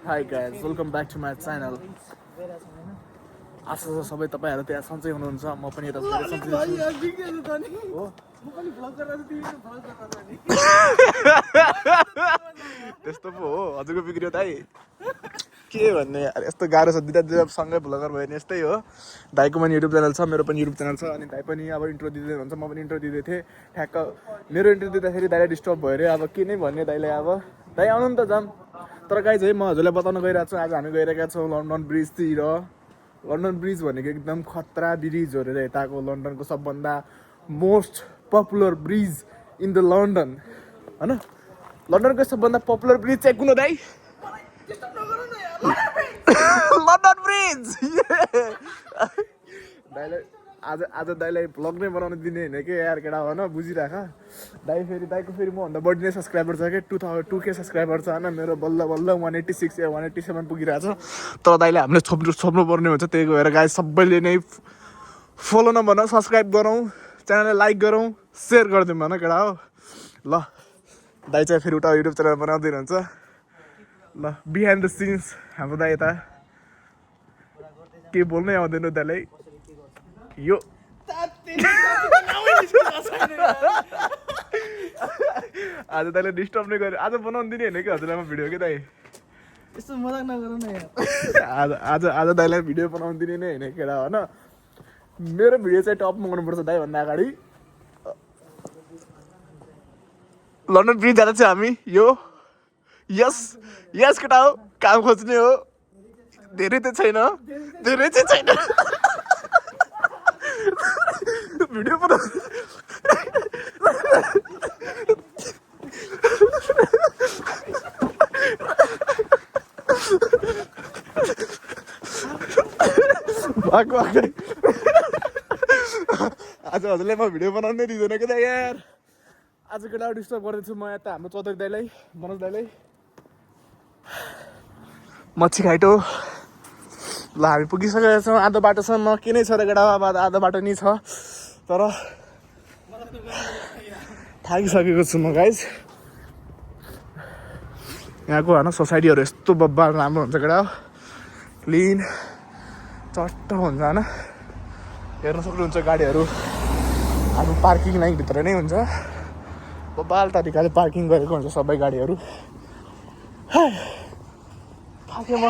Hi guys, welcome back to my channel. आशा छ सबै तपाईहरु त्यहाँ सन्चै हुनुहुन्छ म पनि यता सन्चै छु हो म पनि भ्लग गरेर दिनु भ्लग गरेर नि त्यस्तो पो हो हजुरको बिग्रियो दाइ के भन्ने यार यस्तो गाह्रो छ दिदा सँगै भ्लगर भयो नि यस्तै हो दाइको पनि युट्युब च्यानल छ मेरो पनि युट्युब च्यानल छ अनि दाइ पनि अब इन्ट्रो दिँदै हुन्छ म पनि इन्ट्रो दिँदै थिएँ ठ्याक्क मेरो इन्ट्रो दिँदाखेरि दाइलाई डिस्टर्ब भयो रे अब के नै भन्ने दाइले अब दाइ आउनु नि त जाम तर गाइज है म हजुरलाई बताउन गइरहेको छु आज हामी गइरहेका छौँ लन्डन ब्रिजतिर लन्डन ब्रिज भनेको एकदम खतरा ब्रिज हो रे यताको लन्डनको सबभन्दा most popular bridge in the London हैन लन्डनको सबभन्दा पपुलर ब्रिज चाहिँ कुन हो दाइ लन्डन ब्रिज दाइले आज दाइलाई भ्लग नै बनाउन दिने हैन के यार केटा हो न बुझिराख दाइ फेरि दाइको फेरि म भन्दा बढी नै सब्स्क्राइबर छ के 2K सब्स्क्राइबर छ हैन मेरो बल्ल बल्ल 186 या 187 पुगिरहेछ तर दाइले हामीले छोप्नु पर्ने हुन्छ त्यही भएर गाइस सबैले नै फलो नभन सब्स्क्राइब गरौँ च्यानललाई लाइक गरौँ शेयर गरिदिउँ भन केटा हो ल दाइ चाहिँ फेरि उता युट्युब च्यानल बनाउँदै हुन्छ ल बिहाइन्ड द सिन्स हाम्रो दाइ यता के बोल्नै आउँदैन दाइलाई यो आज दाइले डिस्टर्ब नै गर्यो आज बनाउनु दिने होइन कि हजुरलाई म भिडियो के दाइ यस्तो मजाक नगरौ न यार आज दाइलाई भिडियो बनाउनु दिने नै होइन केटा होइन मेरो भिडियो चाहिँ टपमा गर्नुपर्छ दाइ भन्दा अगाडि लन्डन ब्रिज जाँदा चाहिँ हामी यो यस केटा हो काम खोज्ने हो धेरै चाहिँ छैन भिडियो बनाउ आज हजुरलाई म भिडियो बनाउनै दिँदैन कि त यार आज केटा डिस्टर्ब गर्दैछु म यता हाम्रो चौधरी दाइलाई मनोज दाइलाई मच्छी खाइटो ल हामी पुगिसकेका छौँ आधो बाटोसम्म के नै छ र केटा अब आधो बाटो नै छ तर थाकिसकेको छु म गाइज यहाँको होइन सोसाइटीहरू यस्तो बब्बाल राम्रो हुन्छ केटा क्लिन चट्ट हुन्छ होइन हेर्न सक्नुहुन्छ गाडीहरू हाम्रो पार्किङ लाइनभित्र नै हुन्छ बब्बाल तरिकाले पार्किङ गरेको हुन्छ सबै गाडीहरू थाकेँ म